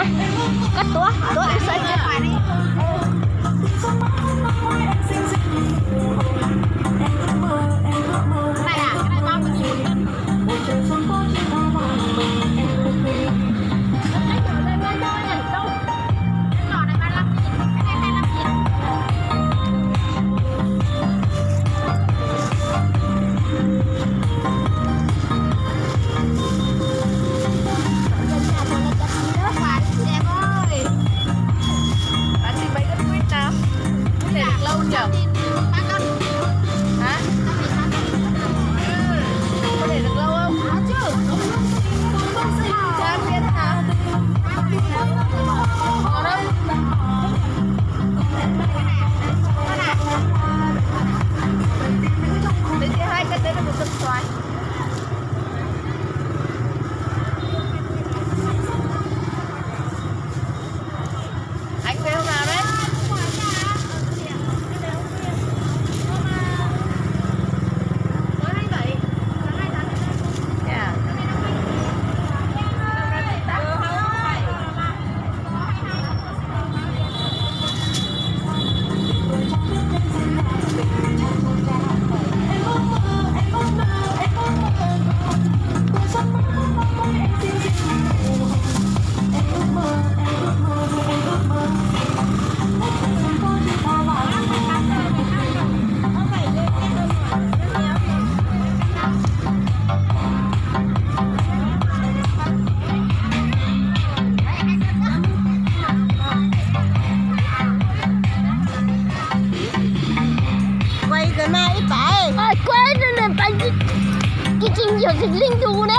Koj tuav, tuav ib xaiv. Bán gì mấy con quýt nào? Có để được lâu nhỉ? Hả? Có để được lâu không? Sao biết hả? Ngon không? Thế thì hai cân đấy là một cân xoài. Anh về hôm nào đấy? Dạ. Quay cái này ít cái. Ôi, quay cái này phải. Cái trình duyệt dịch linh đủ đấy.